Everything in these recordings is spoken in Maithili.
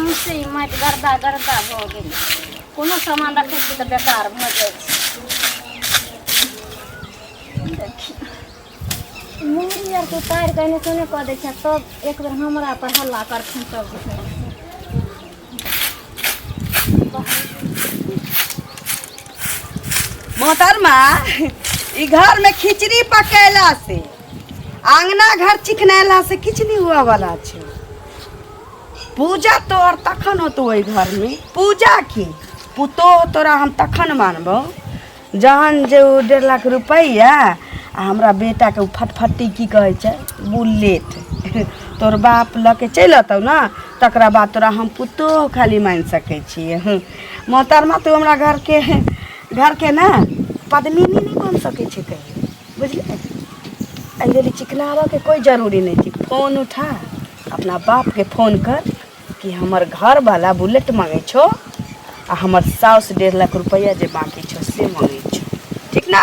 सौँसे ई माटि गर्दा गर्दा भऽ गेलै। कोनो सामान रखै छी तऽ बेकार भऽ जाइ छै। देखियौ, मुंगरी आरके उतारि कऽ एने ओने कऽ दै छै, तब एक बेर हमरा पर हल्ला करथिन सब। मोहतरमा, ई घर में खिचड़ी पकेला से, आंगना घर चिकनेला से किछु नहीं हुआ वाला छै। पूजा तोहर तखन होतो ओहि घर में, पूजा की पुतोह तोरा हम तखन मानबो जहन जे ओ 1.5 लाख रुपैआ आ हमरा बेटाके ओ फटफटी की कहै छै बुलेट तोर बाप लऽ के चलि अतौ ने, तकरा बाद तोरा हम पुतोह खाली मानि सकै छियै। मोहतरमा, तू हमरा घरके ने पद्मिनी नहि बनि सकै छै कहियो, बुझलियै? एहि लेल चिकनाबऽके कोइ जरूरी नहि छै। फोन उठा, अपना बापके फोन कर कि हमर घरवाला बुलेट मांगै छौ आ हमर साउस 1.5 लाख रुपैआ जे बाकी छौ से मांगै छौ, ठीक ना?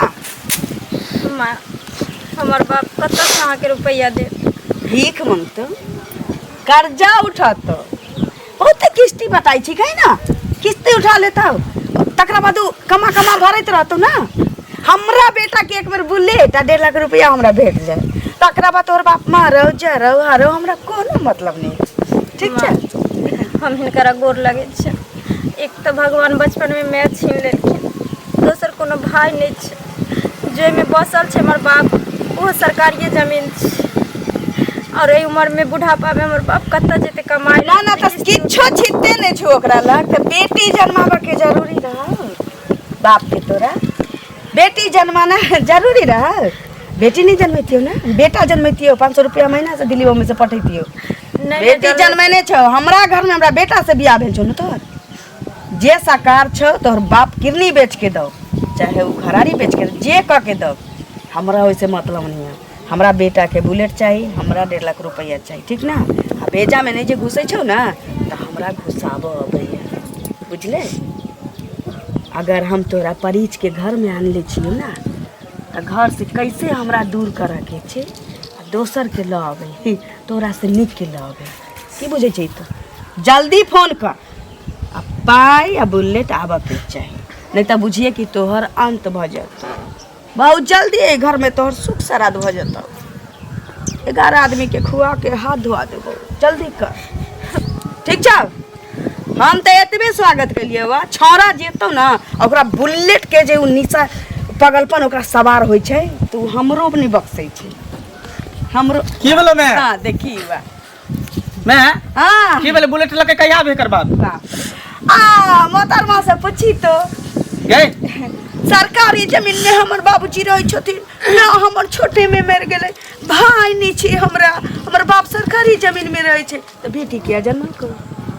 माँ, हमर बाप कतऽसँ अहाँके रुपैआ देत? भीख मांगतो, कर्जा उठतो, बहुते किस्ती बताइ छी, कही ना किस्ती उठा लेता, तकरा बाद उ कमा कमा भरैत रहतौ ना। हमरा बेटा के एक बेर बुलेट आ 1.5 लाख रुपया हमरा भेट जाए, तकरा बाद तोहर बाप मारौ जरौ हरौ, हमरा कोनो मतलब नहीं, ठीक छै? हम हिनकरा गोर लगै छै। एक तऽ भगवान बचपनमे माय छीन लेलखिन, दोसर कोनो भाय नहि छै। जाहिमे बसल छै हमर बाप, ओहो सरकारिए जमीन छै। आओर एहि उमरमे, बुढ़ापामे हमर बाप कतऽ जेतै कमाइ? ना ना, तऽ किछो छिटते नहि छौ ओकरा लग, तऽ बेटी जन्माबऽ के जरूरी रहल बाप के? तोरा बेटी जन्माना जरूरी रहल? बेटी नहीं जन्मैतियौ ने, बेटा जन्मैतियौ, 500 रुपया महीना से दिल्ली बम्बई से पठैतियौ। नहि। बेटी जन्मेने छौ हमरा घर में, हमरा बेटा से बियाह भेल छौ ने। तोहर जे साकार छौ, तोहर बाप किरनी बेच के दौ, चाहे ओ घरारी बेच के, जे कऽ के दौ, हमरा ओहिसे मतलब नहीं है। हमरा बेटा के बुलेट चाही, हमरा 1.5 लाख रुपया चाही, ठीक ना? आ बेजा में नहीं जे घुसै छौ ना, तऽ हमरा घुसाबऽ अबैया, बुझले? अगर हम तोरा परिच के घर में आनले छियौ ना, तऽ घर से कैसे हमरा दूर करऽ के छै आ दोसर के लऽ अबै, तोरा से नीक के लऽ अबै, की बुझै छै तू? जल्दी फोन कर आ पाइ आ बुलेट आबऽ के चाही, नहीं तऽ बुझिए कि तोहर अंत भऽ जेतौ बहुत जल्दी। एहि घरमे तोहर सुख श्राद्ध भऽ जेतौ, 11 आदमीके खुआ के हाथ धोआ देबौ। जल्दी कर, ठीक छौ? हम तऽ एतबे स्वागत केलियै। वा छौड़ा जेतौ ने, ओकरा बुलेट के जे ओ निशा पगलपन ओकरा सवार होइ छै, तऽ ओ हमरो नहि बक्सै छै हमरो। की भेलो मैं? हाँ, देखी वा। मैं? हाँ। की भेलै? बुलेट लके कहिया आबे एकर बाद? आ मोहतरमा से पूछी तो। गए। सरकारी जमीन में हमर बाबूजी रहै छथिन ना, हमर छोटे में मरि गेलै, भाय नहि छै हमरा, हमर बाप सरकारी जमीन में रहै छै, तऽ बेटी किया जन्मलको?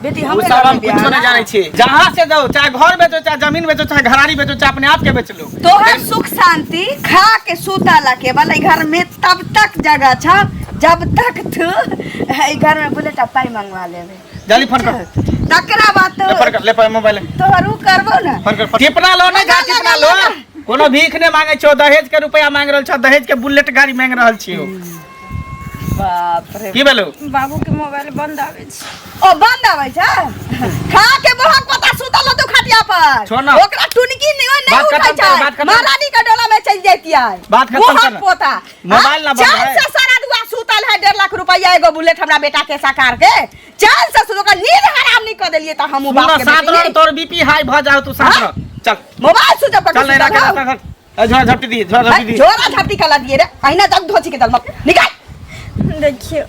बेटी ओ हमरे सब घर हम में बियाह कुछो नहीं ना। जानै छी। जहाँ से दो, चाहे घर बेचो, चाहे जमीन बेचो, चाहे घरारी बेचो, चाहे अपने आप के बेच लो। तोहर सुख शांति खा के सुता ला के वाला घर में तब तक जगह छ जब तक तू एहि घर में बुलेट आ पाई मंगवा लेबे। जल्दी फोन कर। तकरा बाद ले फोन तो कर, ले पर मोबाइल। तोहर उ करबो ना। फोन कर। टिपना लो नहीं जा, टिपना लो। कोनो भीख नहीं मांगे छो, दहेज के रुपया मांग रहल छो, दहेज के बुलेट गाड़ी मांग रहल छियो। बाप रे! की भेलो? बाबू के मोबाइल बंद आबै छै। ओ बंद आबै छै? खा के बहक पता सुतल होतौ खटिया पर। छोड़ ना। ओकरा टुनकी नहीं नहीं बात उठै खत्म कर, छै। बात खत्म। महारानी के डोला में चल जैतियै। बात खत्म मुँहक कर। पोता। मोबाइल ना बंद चैन है। से सारा दुआ सुतल है, 1.5 लाख रुपया, एगो बुलेट हमरा बेटा के साकार के चैन से सुत, ओकर नींद हराम नहीं कर देलिए त हमहू बाप सुन के सात बेटी रह नहीं। तोर बीपी हाई भ जाओ तू सात हाँ? रह चल। मोबाइल सुजब कर। चल नहीं रख रख, झोरा झपटी दी, झोरा झपटी दी। झोरा झपटी कला दिए रे, अहिना जग धोची के दलमक निकाल। देखियौ,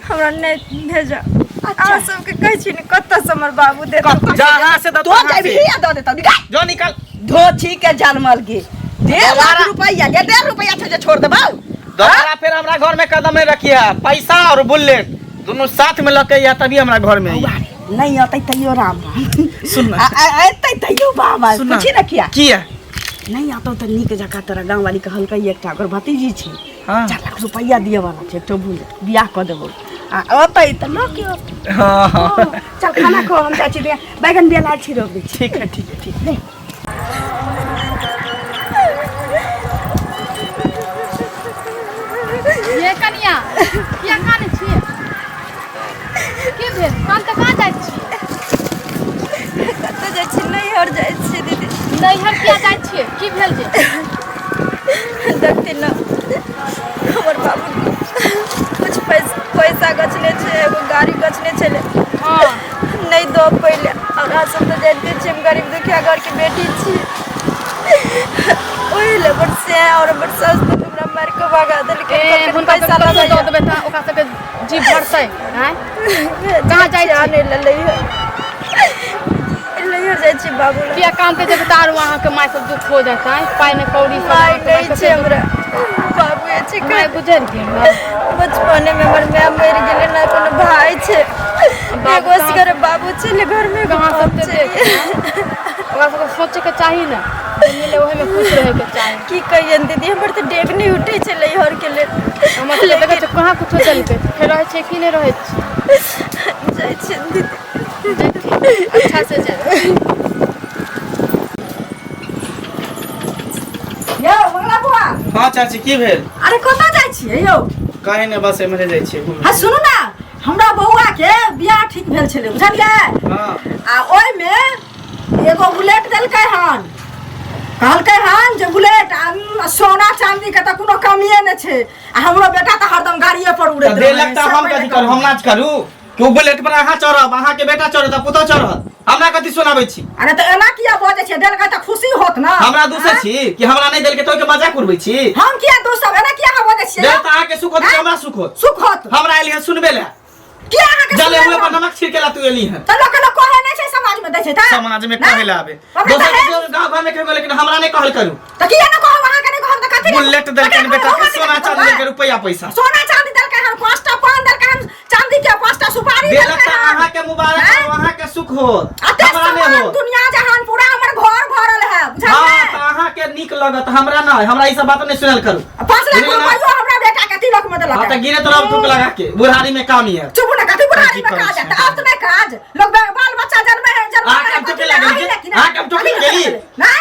हमरा नहि भेजब। अहाँ सबके कहै छी ने, कतऽसँ हमर बाबू देत? जहाँ से दो तो तहाँ जाबही से। आ दऽ देतौ, निकाल। जो निकाल। धोछी के जनमल के 1.5 लाख रुपया के 1.5 रुपया छै जे छोड़ देबौ? दोबारा फिर हमरा घर में कदम नहीं रखिए। पैसा और बुलेट दोनों साथ में लके या तभी हमरा घर में आइए। नहीं अतै तैयो राम राम। सुन ना। अतै तैयो बाबा। सुन ना। पूछी ना किया। किया? नहीं अतौ तऽ नीक जकाँ तोरा गाँव वाली कहलकै, एकटा ओकर भतीजी छै, हाँ। 4 लाख रुपया दिअ वाला छै, एकटो बुलेट, बियाह कऽ देबौ। आ अतै तऽ लऽ के अतै। हाँ हाँ। चल खाना खो, हम जाइ छी, बैगन बिया छी, रोप दै छी। ठीक है, ठीक है, ठीक है। ये कनिया, किया कानै छियै? की भेल कान तऽ कहाँ जाइ छी? कतऽ जाइ छी? नैहर जाइ छी दीदी। नैहर किया जाइ छियै? की भेल जे? देखती न, हमर बाबू कुछ पैसा पैसा गछने छै, एगो गाड़ी गछने छलै। हँ। नहि दऽ पहिले। और अहाँ सब तऽ जानिते छियै, हम गरीब दुखिया घरके बेटी छी। ओहि लए हमर सैं और हमर सास दुनू हमरा मारि कऽ भगा देलकै। ए कहलकै हुनका पैसा सबके कतौ लगैया। दऽ देबै तऽ ओकरा सबके जी भरतै? आँय, कहाँ जाइ छी? आनै लए लैहर, लैहर जाइ छी बाबू लग। किया कानते जेबै तऽ आरो अहाँके माय सब दुख हो जेतै। पाइ नहि कौड़ी सब माय अहाँके नहि माय छै हमरा, बाबुए छै। माय गुजरि गेल ने? बचपने में हमर माय मरि गेलै ना, कोनो भाय छै। एगो असगर बाबू छलै घरमे, एगो कहाँ हम सबके छलियै। देख, ओकरा सबके सोचैके चाही ने, जे मिले ओहिमे खुश रहैके चाही। की कहियनि दीदी, हमर तऽ डेग नहि उठै छलै घरके लेल। हमर सबके देखै छियै कहाँ कुछो देलकै, फेर रहै छै कि नहि रहै छै। जाइ छियनि दीदी। जेथिन, अच्छा से जाय। यौ मंगला बुआ। हँ चाची, की भेल? अरे कतऽ जाइ छियै यौ? कहीं ने, बस एम्हरे जाइ छियै घूमे। हाँ, सुनू ने, हमरा बौआ के बियाह ठीक भेल छलै, बुझलियै? हँ। आ ओहिमे एगो बुलेट देलकै हन, कहलकै हन जे बुलेट आ सोना चांदी के तऽ कोनो कमिए नहि छै, आ हमरो बेटा तऽ हरदम गाड़िए पर उड़ैत तऽ रहै देलक तऽ से हम पहिले कथी करू? कहू। हम नाच करू कि ओ बुलेट पर अहाँ चढ़ब, अहाँके बेटा चढ़त आ पुतहु चढ़त? हमरा कथी सुनाबै छी? अरे तऽ एना किया बजै छियै? देलकै तऽ खुशी होत ने। हमरा दूसै छी कि हमरा नहि देलकै तऽ ओहिके मजाक उड़बै छी? हम किया दोसब? एना किया अहाँ बजै छियै? देल तऽ अहाँके सुख होत कि हमरा सुख होत? सुख होत। हमरा एली हन सुनबे लए। किया अहाँके जले सुनबे हुए पर लए? नमक छिड़केला तू एली हन। तऽ लोक लोक कहै नहि छै, समाज में दै छै तऽ? समाज में नहि? कहे ला आबे। हमरा दोसर तऽ के गाँव घर में कहबो, लेकिन हमरा नहि कहल करू। तऽ किया नहि कहब? अहाँके नहि कहब तऽ कथी? बुलेट देलकनि बेटा के, सोना चांदी देलकै, रुपया पैसा। सोना चांदी देलकै हन, 5टा पान देलकै हन चांदी के, 5टा सुपारी देलक देलकै तऽ हन। अहाँके मुबारक हैं? हो, अहाँके सुख होत। अते हमरा नहि सामान होत। दुनिया जहान पूरा हमर घर भरल है, हाँ बुझलियै? तऽ अहाँके नीक लगत, हमरा नहि। हमरा ई सब बात नहि सुनल करू। 5 लाख बुझलियै ना? रुपयो हमरा बेटा के तिलक में देलक। हाँ तऽ गिरैत रहब थूक लगा के, बुढ़ारी में काम ये। चुप ना, कथी बुढ़ारी कथी में करै काज छी? है? तऽ आब तऽ नहि काज। लोग बाल बच्चा जन्मे है, जन्मे अहाँके है, हम टोके कथी लागल आही की? ने कि अहाँके हम टोके कथी गेली? नहि।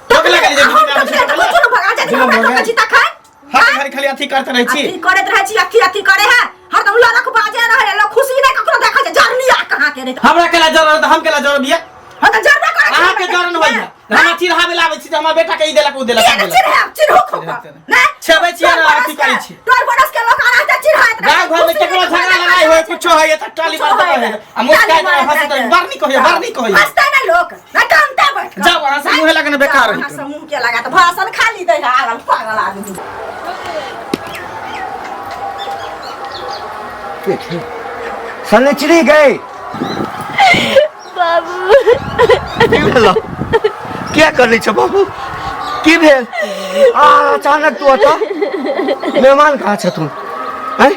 टोके लागल जे हम बीच में आबै टोके छै तऽ कुछो नहि भगा जाइत, जुलम हमरा भऽ टोकै गेल। छी तखन? हर घड़ी खाली अथी करते रहै छी। अथी करैत रहै छी, अथी अथी करे है, हरदम लड़क बाजे रहे है, लोग खुशी नहि ककरो देखै छै, जरनी आ कहाँ के रे। हमरा केला जरन तऽ हम केला जरब ये? हँ तऽ जरबे करै छै। अहाँके जरन होइया, हमरा चिढ़ाबे लाबै छी जे हमरा बेटा के ई देलक, ओ देलक, किया ओ नहि देलक। चिढ़ायब? चिढ़ू खूब चिढ़ाते नहि। नहि। छेबै छियै ने, टोल अथी करै पड़ोस छी। के, टोल पड़ोस के लोक आना तऽ चिढ़ाइत रहै। गाँव घर में खुशी केकरो नहि झगड़ा ककरो लड़ाई होय, देखै छै। कुछो होय तऽ टाली कुछो मारते होय रहै आ मुस्काइत ताली रहै, मारैत हँसैत रहै। रहै। बड़ नीक होइया, बड़ नीक होइया। हँसतै ने लोक, नहि कानते बैठ कऽ। जाउ अहाँ सब मुँहे लगने बेकार जाउ अहाँ होइत। सब मुँह के लगा तऽ भाषण खाली दै है, आगल पागल आदमी। सनिचरी गई। बाबू। की भेल? किया करै छ बाबू? की भेल? आ अचानक तू अतऽ, मेहमान कहाँ छथुन? आँय,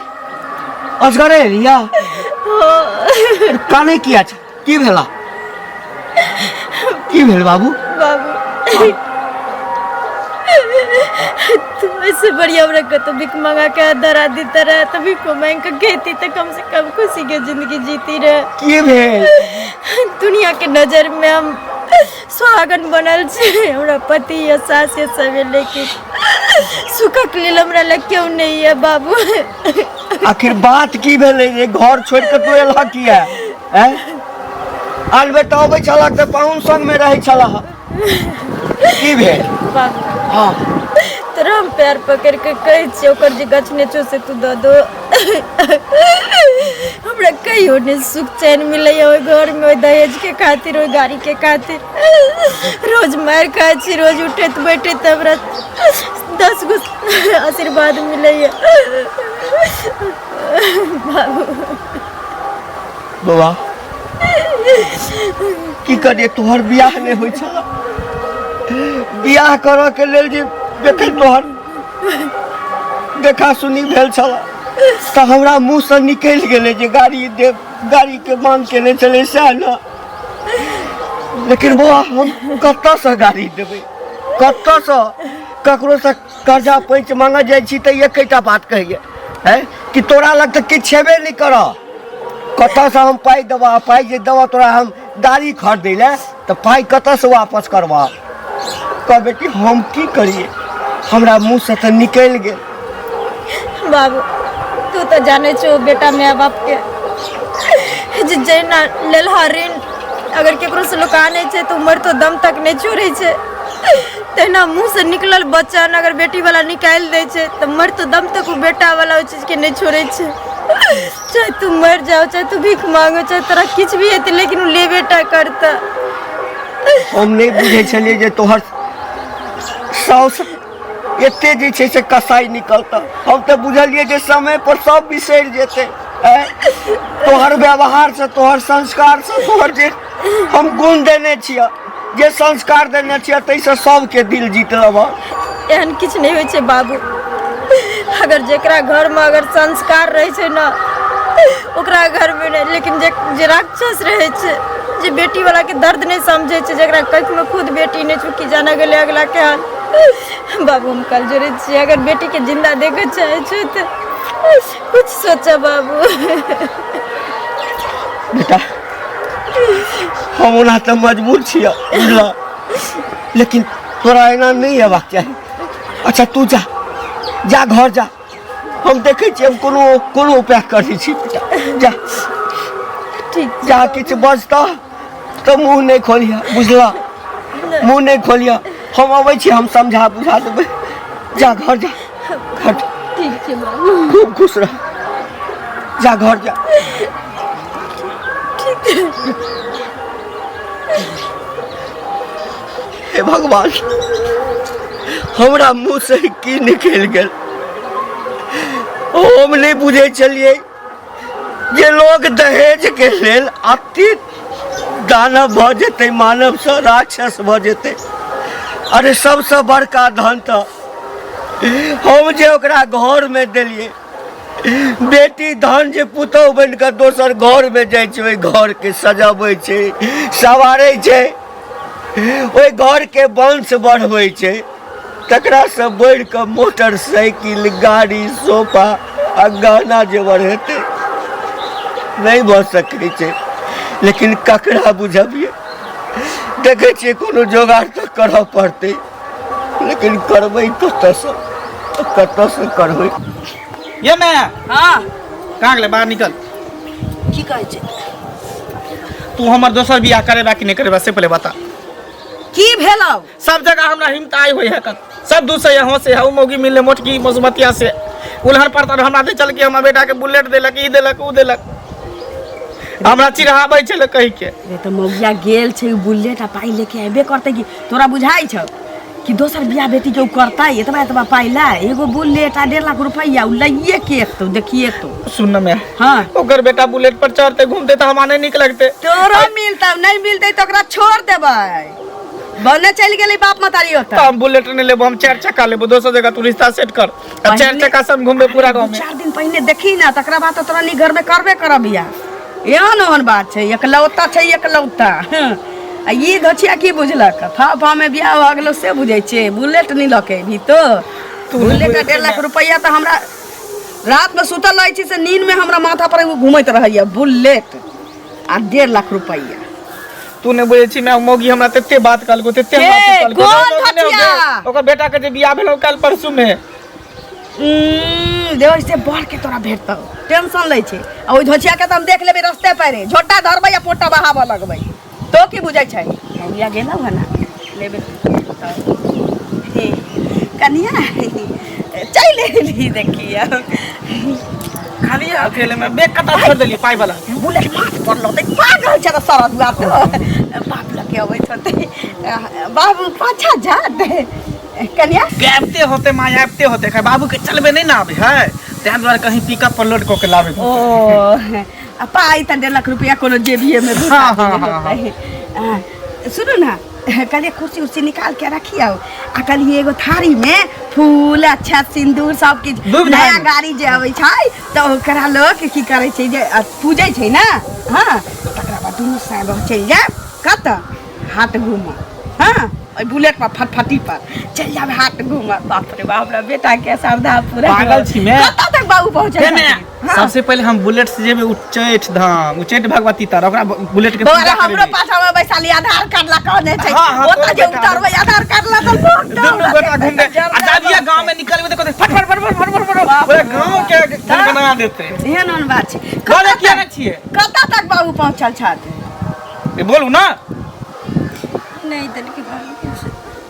असगरे एलिया? काने किया छ? की भेला? की भेल बाबू? बाबू, तू ऐसे बढ़िया हमरा कतौ भीख मंगा के धरा देता रहे तो भीख मांग के खेती तो कम से कम खुशी के जिंदगी जीती रहे। की भेल? दुनिया के नजर में हम सुहागन बनल छी, हमरा पति या सास या सब है, लेकिन सुखक लेल हमरा लग क्यों नहीं है बाबू। आखिर बात की भेलै रे? घर छोड़ि कऽ तू एलह किया? आँय, आन बेर तऽ अबै छलह तऽ पाहुन संगमे रहै छलह, की भेल? बाबू। हँ। तोरा हम पैर पकड़ के कहै छियै, ओकर जे गछने छौ से तू दऽ दो। हमरा कहियो नहि सुख चैन मिलैया ओहि घरमे, ओहि दहेजके खातिर, ओहि गाड़ीके खातिर रोज मारि खाइ छी। रोज उठैत बैठैत हमरा 10 गो आशीर्वाद मिलैया बाबू। बौआ, की करिए, तोहर बियाह नहि होइ छल। बियाह करऽ के लेल जे जखन तोहर देखा सुनी भेल छल तऽ हमरा मुँहसँ निकलि गेलै जे गाड़ी देब, गाड़ीके मांग केने छलै सएह ने। लेकिन बौआ, हम कतऽसँ गाड़ी देबै, कतऽसँ? ककरोसँ कर्जा पैंच मांगऽ जाइ छी तऽ एकेटा बात कहैए है कि तोरा लग तऽ किछु छेबे नहि करऽ, कतऽसँ हम पाइ देबऽ? आ पाइ जे देबऽ तोरा हम गाड़ी खरीदै लए तऽ पाइ कतऽसँ वापस करबऽ? कहबै कि हम की करियै, हमरा मुँहसँ तऽ निकलि गेल। बाबू, तू तऽ जानै छौ बेटा माय बापके जे जहिना लेलहा ऋण अगर केकरोसँ लोक आनै छै तऽ उमर तो दम तक नहि छोड़ै छै, तहिना मुँहसँ निकलल वचन अगर बेटीवला निकालि दै छै तऽ मरतो दम तक ओ बेटावला ओहि चीजके नहि छोड़ै छै। चाहे तू मरि जाओ, चाहे तू भीख मांगो, चाहे तोरा किछु भी हेतै, लेकिन ओ लेबे टा करतै। हम नहि बुझै छलियै जे तोहर साउस एते जे छै से कसाई निकलतऽ। हम तऽ बुझलियै जे समय पर सब बिसरि जेतै। आँय? तोहर व्यवहारसँ, तोहर संस्कारसँ, तोहर जे हम गुण देने छियह, जे संस्कार देने छियह, ताहिसँ सबके दिल जीत लेबह। एहन किछु नहि होइ छै बाबू। अगर जेकरा घरमे अगर संस्कार रहै छै ने, ओकरा घरमे नहि, लेकिन जे जे राक्षस रहै छै, जे बेटीवलाके दर्द नहि समझै छै, जकरा कखिमे खुद बेटी नहि छै, ओ की जाने गेलै अगलाके हाल। बाबू, हम कल जोड़ै छियै, अगर बेटीके जिन्दा देखऽ चाहै छै तऽ कुछ सोचऽ बाबू। बेटा, हम ओना तऽ मजबूर छियै, बुझलह, लेकिन तोरा एना नहि अयबाक चाही। अच्छा, तू जा, जा, घर जा। हम देखै छियै, हम कोनो कोनो उपाय करै छी। बेटा, जा। ठीक। जा, किछु बजतह तऽ मुँह नहि खोलिह, बुझलह? मुँह नहि खोलिह। हम अबै छी, हम समझा बुझा देबै। जा, घर जा, घर जा। ठीक छै बाबू। खूब खुश रह। जा, घर जा। हे भगवान, हमरा मुँह से की निकलि गेल? हम नहि बुझै छलियै जे लोग दहेज के लेल अति दानव भऽ जेतै, मानवसँ राक्षस भऽ जेतै। अरे, सबसँ बड़का धन तऽ हम जे ओकरा घरमे देलियै। बेटी धन जे पुतहु बनि कऽ दोसर घरमे जाइ छै, ओहि घरके सजबै छै, सवारै छै, ओहि घरके वंश बढ़बै छै, तकरासँ बढ़ि कऽ मोटरसाइकिल, गाड़ी, सोफा आ गहना जेवर हेतै? नहि भऽ सकै छै। लेकिन ककरा बुझबियै? देखै छियै, कोनो जोगाड़ तऽ करऽ पड़तै, लेकिन करबै कतऽसँ, कतऽसँ करबै? ये मैं हाँ। कहाँ गेलै? बाहर निकल। की कहै छै? तू हमर दोसर बियाह करेबा कि नहि करेबा, से पहिले बता। की भेलौ? सब जगह हमरा हिम्मत आइ होइ है, सब दूसरे यहाँ से है। उ मौगी मिलले मोटकी मसुमतिया से उलहन पर तर हमरा दे चल के हमरा बेटा के बुलेट देलक, ई देलक, उ देलक, हमरा चिढ़ाबै छलै कहि के। रे, तऽ मौगिया गेल छै, उ बुलेट आ पाइ लेके अयबे करतै। की तोरा बुझाइ छौ कि दोसर बियाह बेटी के उ करतै? एतबा एतबा पाइ लै एगो बुलेट आ 1.5 लाख रुपैआ उ लइए के एतौ, देखिए तो। सुन न मैं। हाँ। ओकर बेटा बुलेट पर चढ़ते घूमते तऽ हमरा नहि नीक लगते। तोरो मिलतौ, नहि मिलतै तऽ ओकरा छोड़ देबै। बने चलि गेलै बाप मतारी ओतऽ। तऽ हम बुलेट नहि लेबो, हम चारि चक्का लेबो। दोसर जगह तू रिश्ता सेट कर आ चारि चक्का से हम घूमबे पूरा गाँव में। 4 दिन पहिने देखी ना, तकरा बाद तऽ तोरा नी घर में करबे करब बियाह। एहन ओहन बात छै? एकलौता छै, एकलौता। हँ। आ ई धोछिया की बुझलक? फा फा में बियाह भऽ गेलो से बुझै छै। बुलेट नहीं लऽ के अयबही तो? तू नहि बुलेट आ बुझै 1.5 लाख रुपैआ तऽ हमरा रात में सुतल रहै छी से नींद में हमरा माथा पर एगो घूमैत रहैया, बुलेट आ 1.5 लाख रुपैआ। तू नहि बुझै छी मैं, मौगी हमरा तते बात कहलको, तते हमरा के? कहलको। कोन मौगी नहि धोछिया? होगे। ओकर बेटा के जे बियाह भेलौ काल्हि परसू में। जे ओहिसे बढ़ के तोरा भेटतौ, टेंशन लै छै? आ ओहि धोछिया के तऽ हम देख लेबै रस्ते पैरे, झोटा धरबै आ पोटा बहाबऽ लगबै। तो की बुझै छै? मौगिया गेलौ हन लेबै तऽ हे कनिया, चलि एली, देखियौ। खाली अकेले में बैग कतऽ छोड़ देली पाइ वाला? बुलेट माथ पर लौतै, पागल छै तऽ सरद दुआर तऽ बाप लगे अबैत होतै। बाबू पाछा जात कनिया। आबिते होते माँ, आबिते होते। खै बाबू के चलबे नहीं ना आबे है, ताहि दुआरे कहीं पिकअप पर लोड कऽ के लाबे। ओ, आ पाइ तऽ 1.5 लाख रुपया कोनो जेबिए में घुसा हाँ, देने हाँ, हाँ, होतै। सुनू ना, कहलिए कुर्सी उर्सी निकाल के रखियौ आ कहलिए एगो थारी में फूल, अच्छा सिंदूर, सब किछु। दूब नया धान। गाड़ी जे अबै छै तऽ ओकरा लोक की करै छै जे पूजै छै ने। हँ, तकरा बाद दुनू साँय बहू चलि जायब कतऽ? हाट घूमऽ। हँ, ओहि बुलेट पर, फटफटी पर चलि जायब हाट घूमऽ। बाप रे बाप, हमरा बेटा के श्रद्धा पूरा। पागल छी मैं। कतऽ तक तक बाबू पहुँचल हे माय, सबसे पहले हम बुलेट से जेबे उच्चैठ धाम उच्चैठ भगवती तर ओकरा बुलेट के बौआ पूजा हमरो करेबै। पाछा में बैसाली आधार कार्ड ला कहने छै हाँ, हाँ, ओतऽ तोरो जे बेटा। उतरबै आधार कार्ड ला तऽ लोक दुनू गोटा घूम के आ जाबिया गांव में निकलबे तऽ कहतै फट फट फट फट फट फट फट पूरा गांव के गनगना देतै एहन ओहन बात छै बोले किया नहि छियै कतऽ तक बाबू पहुँचल छथि ए, बोलू ना नहि देलकै बाबू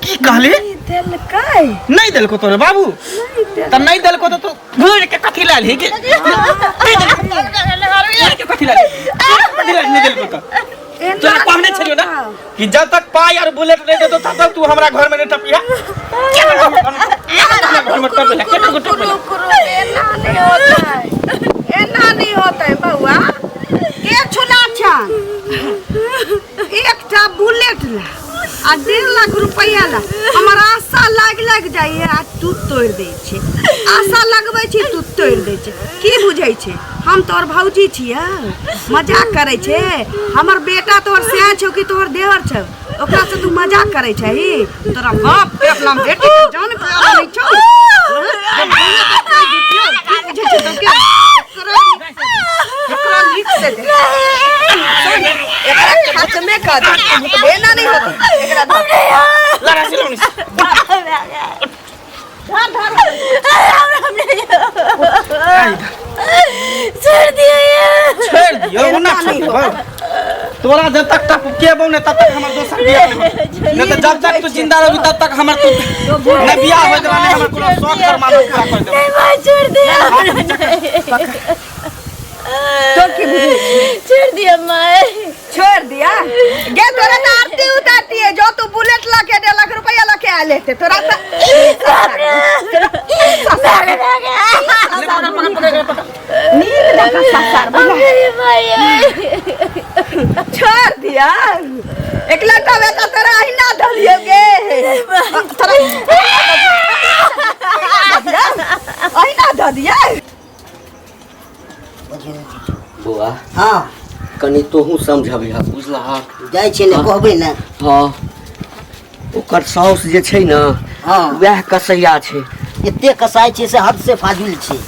की कहली देलकै नहीं देलको तोरे बाबू त नहीं देलको तो तू घूर के कथी लाल ही के नहीं देलको घूर के कथी लाल कथी लाल नहीं देलको तो तोरा कहने छलियो ना कि जब तक पाई और बुलेट नहीं देतो तब तक तू हमरा घर में नहीं टपिया हमरा घर में टपिया केना को टपिया रुक रुक एना नहीं होता है एना नहीं होता है बउआ के छुला छन एकटा बुलेट ला आ 1.5 लाख रुपैआ ला हमर आशा लाग लाग जाइए आ तू तोड़ि दै छै आशा लगबै छी तू तोड़ि दै छै की बुझै छै हम तोहर भौजी छियै मजाक करै छै हमर बेटा तोहर सैं छौ कि तोहर देवर छौ ओकरा से तू मजाक करै छही तोरा बाप के अपना बेटी के जान प्यारा नहीं छौ की बुझै छै तोके एकरा नीक से दे एकरा खत्मे कर दे एना नहीं होता एकरा धर लड़ा से लौनी धर धर छोड़ दियो छोड़ दियो एना ना नहीं छोड़ दियो तोरा जब तक टपकेबौ ने तब तक हमर दोसर बियाह नहीं होतौ। नहीं तो जब तक तू जिंदा रहबी तब तक हमर तू नहीं बियाह होय देबा नहीं हमर कोनो शौक फरमानो पूरा कर देबा नहीं भाई छोड़ दियो तो की बुझै छोड़ दिया माय छोड़ दिया गे तोरा तो आरती उतारती है जो तू बुलेट ला के 1.5 लाख रुपया ला के आले थे तोरा तो ले पकड़ पकड़ पकड़ पकड़ नीक जकाँ ससार बना छोड़ दिया एकलौता बेटा तोरा अहिना धलियो गे तोरा अहिना धऽ दिया बौआ हँ कनि तोहूँ समझबिह बुझलह जाइ छियै ने कहबै ने हँ ओकर साउस जे छै ने हँ वएह कसैया छै एते कसाइ छै से हद से फाजुल छै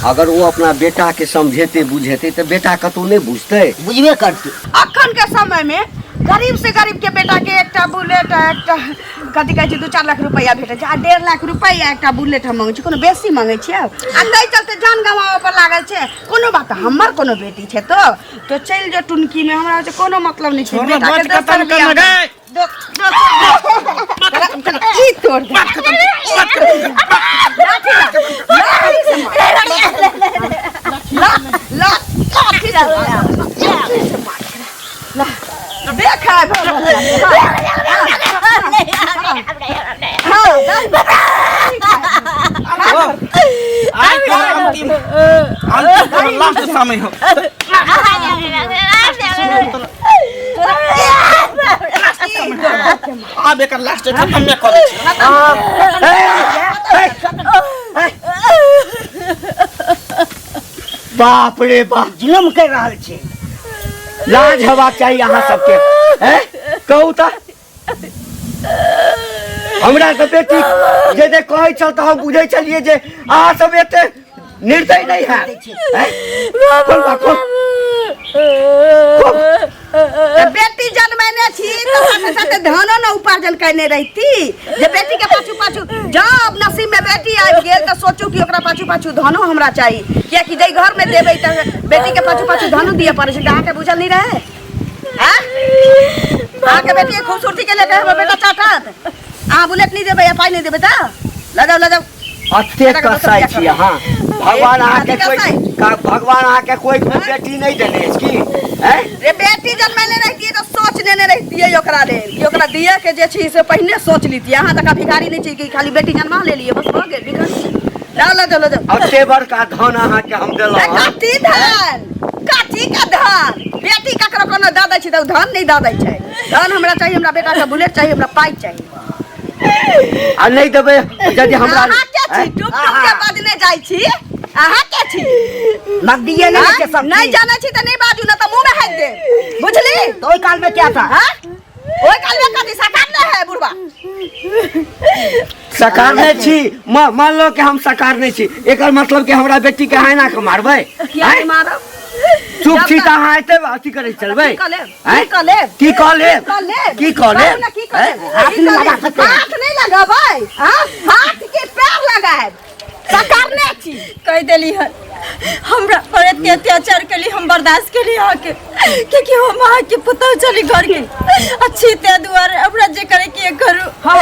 अगर ओ अपना बेटाके समझेतै बुझेतै तऽ बेटा कतहु नहि बुझतै बुझबे करतै अखन के समय में गरीब से गरीब के बेटा के एकटा बुलेट आ एकटा कथी कहै छै 2-4 लाख रुपैआ भेटै छै आ 1.5 लाख रुपैआ एकटा बुलेट हम मंगै छी कोनो बेसी मंगै छियै आ ताहि चलते जान गवाबऽ पर लागल छै कोनो बात हमर कोनो बेटी छै तो तो चलि जो टुनकी में हमरा से कोनो मतलब नहि छै छोड़ ना, बेटा के बात खत्म दोसर कर बियाह ना गए। ई तोड़ दे बात खत्म बात खत्म लाठी से मार। ला ला लाठी से मार। लाठी से मार। ला देख है हाँ आइ तोहर अंतिम अंतिम तोहर लास्ट समय हो आब एकर लास्ट खत्म में कऽ दै छी बाप रे बाप जुलम कर रहल छै लाज हेबाक चाही अहाँ सबके हैं कहू तऽ हमरा तऽ बेटी जे जे कहै छल तऽ हम बुझै छलियै जे अहाँ सब एते निर्दय नहि हैत हैं? खोल बा, खोल। तऽ बेटी जन्मेने छी तऽ साथे साथे धनो ने उपार्जन कयने रहिती जे बेटी के पाछू पाछू जब नसीब में बेटी आबि गेल तऽ सोचू कि ओकरा पाछू पाछू धनो हमरा चाही कियाकि जाहि घर में देबै तऽ बेटी के पाछू पाछू धनो दिअ पड़ै छै तऽ अहाँके बुझल नहि रहै आँय? अहाँके बेटी के खूबसूरती के लेके हमर बेटा चाटत अहाँ बुलेट नहि देबै या पाइ नहि देबै तऽ लऽ जाउ लऽ जाउ अते कसाई छी अहाँ भगवान अहाँके कोई भगवान अहाँके कोई बेटी नहि देने अछि की हैं रे बेटी जन्मेने रहितियै तऽ सोच लेने रहितियै ओकरा लेल कि ओकरा दिअ के जे छै से पहिने सोच लितियै अहाँ तऽ भिखारी नहि छी कि खाली बेटी जन्मा लेलियै बस भऽ गेल भिखारी लऽ लऽ जाउ लऽ जाउ अते बड़का धन अहाँके हम देलहुँ हँ कथी धन कथी के धन बेटी ककरो कोनो दऽ दै छै तऽ ओ धन नहि दऽ दै छै धन हमरा चाही हमरा बेटाके बुलेट चाही हमरा पाइ चाही आ नहि देबै यदि हमरा अहाँ के छी टुक टुक के बजने जाइ छी अहाँ के छी नकदीए नहि छै सब नहि जानै छी तऽ नहि बाजू ना तऽ मुँह में हाथ दे बुझली तऽ ओहि काल में क्या था हाँ? ओहि काल में कथी सकार नहि है बुढ़वा सकार नहि छी मान लो कि हम सकार नहि छी एकर मतलब कि हमरा बेटी के अहाँ एना के मारबै किया नहि मारब चुप छी तऽ अहाँ एते अथी करै चलबै की कऽ लेब? आँय? की कऽ लेब? की कऽ लेब की कऽ लेब? की कऽ लेब कहू ने, की कऽ लेब? हाथ की नहि कऽ लगा लेब? सकते हैं। हाथ नहि लगेबै हाँ? हाथ के पैर लगायब सकारने छी कहि देली हन हमरा पर एते अत्याचार केली हम बर्दाश्त केली अहाँके क्योंकि हम अहाँके पुतहु छली घर के अच्छी ते दुआरे हमरा जे करे के करू हाँ।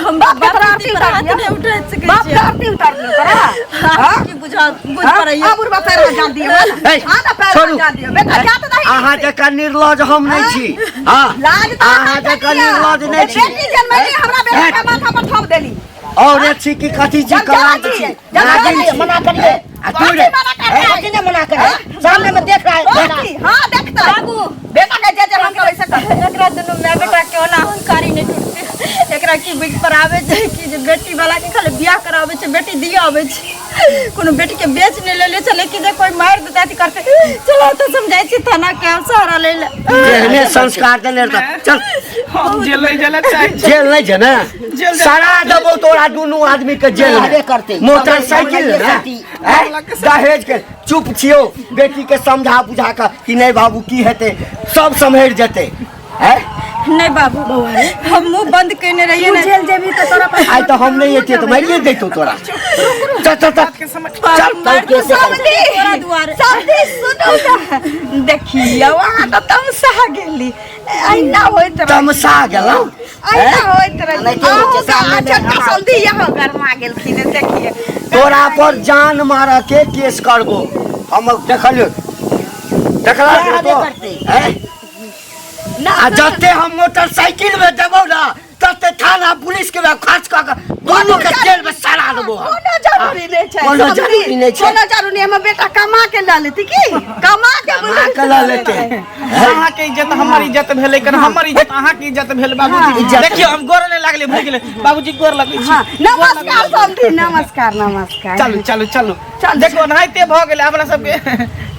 हम बाप के बाप तोरा आरती पर उतार हाथ दियौ। नहि उठा सकै बाप के छियै आरती उतार दियौ तोरा अहाँ की बुझा बुझ हाँ? पड़ैया आब उर्वा पैर में जान दियौ ए, हाँ ना पैर में छोड़ू। जान दियौ बेटा जा तऽ नहीं अहाँ जकाँ निर्लज हम नहि छी हाँ लाज तऽ अहाँ जकाँ निर्लज नहि छी बेटी जनमैली हमरा बेटा के माथा पर थोप देली और छी कि कथी छी जब कलांक जाना छी छी, जब नागिन जाना छी छी। मना करिए आ तू रे मना कर रहा है। कथी ने मना करे सामने में देख रहा है बाकी, हाँ देखता बाबू। बेटा के जे जे हम करै से कर एकरा दुनू माय बेटा के ओना अहंकारी नहि टूटते एकरा की बुझ पर आबै छै कि जे बेटी वाला के खाली बियाह कराबै छै बेटी दिया आबै छै कोनो बेटी के बेच नहि लेले छलै कि जे कोई मारि देतै अथी करतै चलो तऽ समझाइ छी थाना के हम सहारा लै लए जेहने संस्कार देने रहता चल हम जेल नहीं जाना चाहे छी। जेल नहीं छै ने जेल जा- सड़ा देबो तोरा दुनू आदमी के जेल में। रहबे करतै। मोटरसाइकिल ने आँय? दहेज के चुप छियो बेटी के समझा बुझा के कि नहीं बाबू की हेतै सब सम्हरि जेतै आँय? नहि बाबू हम मुंह बंद केने रहियै तू ने जेल जेबही तऽ तोरा पर आइ तऽ हम नहीं एतियै तऽ मारिए दैतौ तोरा चल चल चल के समझ चल मारि कैसे देतै तोरा दुआरे समझी सुनू ने देखियौ अहाँ तऽ तमसा गेली अहिना होइत रहे तमसा गेलौ अहिना होइत रहे एनाहिते होइ छै, सामने मे छोटका समधी यहाँ गरमा गेलखिन देखिए तोरा पर जान मारऽ के केस करबो हम देखलियो देखला रहबे करतै। आँय? आ जते हम मोटरसाइकिल में देबो ना तते थाना पुलिस के खर्च कऽ के दुनू के जेल में सड़ा देबो हम। कोनो जरूरी नहि छै कोनो जरूरी नहि छै। कोनो जरूरी नहि हमर बेटा कमा के लऽ लेती की कमा के कमा के लऽ लेतै। अहाँके इज्जत हमर इज्जत भेलै कन हमर इज्जत अहाँके इज्जत भेल बाबूजी इज्जत। देखियौ हम गोर नहि लागले भऽ गेलै बाबूजी गोर लगै छी हाँ नमस्कार समधी नमस्कार नमस्कार चलू चलू चलू देखो ओनाहिते भऽ गेलै अपना सबके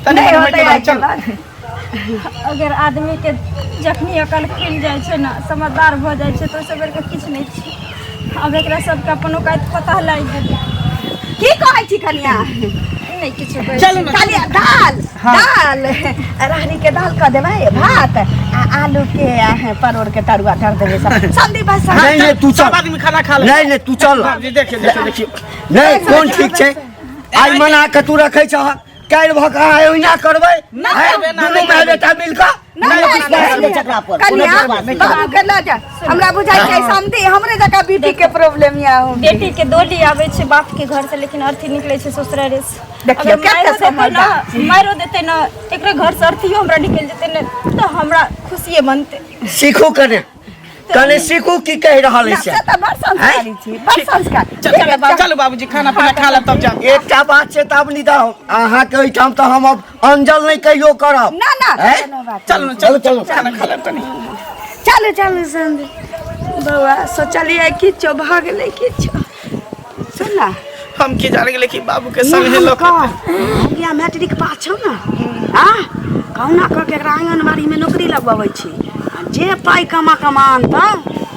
तनी नहि मनी होतै होइके बाद आइ के चलू बाद। अगर आदमी के जखनी अकल खुलि जाइ छै ने समझदार भऽ जाइ छै तऽ ओहिसँ बढ़िकऽ किछु नहि छै आब एकरा सबके अपन औकात पता लागि गेलै की कहै छी कनिया नहि किछु कहै चलू ने खाली दाल दाल राहड़ी के दाल कऽ देबै भात आ आलू के आ परोड़ के तरुआ धर देबै सब संदीप भाई साहब नहीं नहीं तू सब चल आदमी खाना खा ले नहीं नहीं तू चल बाबूजी देखियौ देखियौ देखियौ नहीं कोन ठीक छै आइ मना के तू रखै छह काल्हि भऽ कऽ अहाँ ओहिना करबै ना हैं? करबै, ना दुनू नहि माय करबै। बेटा मिल कऽ नहि, कोनो विश्वास नहि छै एकरा पर कोनो कनिया विश्वास नहि छै। बाबू के लऽ जा हमरा बुझाइ छै समधी हमरे जकाँ बीपी के प्रॉब्लम या हो बेटी के डोली आबै छै बाप के घर से लेकिन अर्थी निकलै छै ससुरारे से देखियौ, अगर मारियो कते देतै ने समझदार मारियो देतै ने एकरे घर से अर्थियो हमरा निकलि जेतै ने तऽ हमरा खुशिये बनतै सीखू कने कने सीखू की कहि रहल अछि से तऽ बड़ संस्कारी छी बड़ संस्कार चलू चलू बाबूजी खाना पीना खा लेब तब जाब एकटा बात छै तब निदा अहाँके ओहिठाम तऽ हम अब अंजल नहि कहियो करब ना ना हैं? कोनो बात चलू ने, चलू चलू खाना खा लेब तनी चलू चलू संदी बौआ सोचलियै किछो भऽ गेलै किछो सुन ना हम की जाने गेलै कि बाबू के संगे लोग गया मैट्रिक पास छौ ने आ कहुना कऽ के एकरा आंगनबाड़ी में नौकरी लगवाबै छी आ जे पाइ कमा कमा अनतौ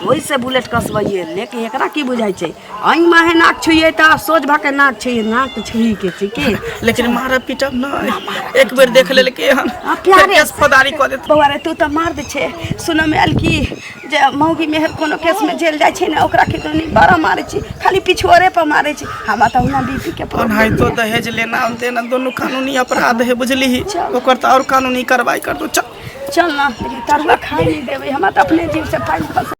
ओहिसँ बुलेट कसबैये लेकिन एकरा की बुझाइ छै एहि माहे नाक छुइए तऽ आब सोझ भऽ के नाक छुइए नाक तऽ छुइ के छै की लेकिन मारब पीटब नहि एक बेर देख लेलकै हन आ, प्यारे फेर केस फौदारी कऽ देत बौआ रे तू तऽ मर्द छै सुनऽमे आयल की जे मौगी मेहर कोनो केसमे जेल जाइ छै ने ओकरा के तो बड़ा मारै छै खाली पिछुआरे पर मारै छै हमरा तऽ हुना बीपी के प्रॉब्लम ओनाहितो दहेज लेना देना दोनों कानूनी अपराध है बुझली ओकर तऽ और कानूनी कार्रवाई कर दो चल चल ना लेकिन तरुआ खाइ नहीं देबै हमरा तऽ अपने जीव से पानि खस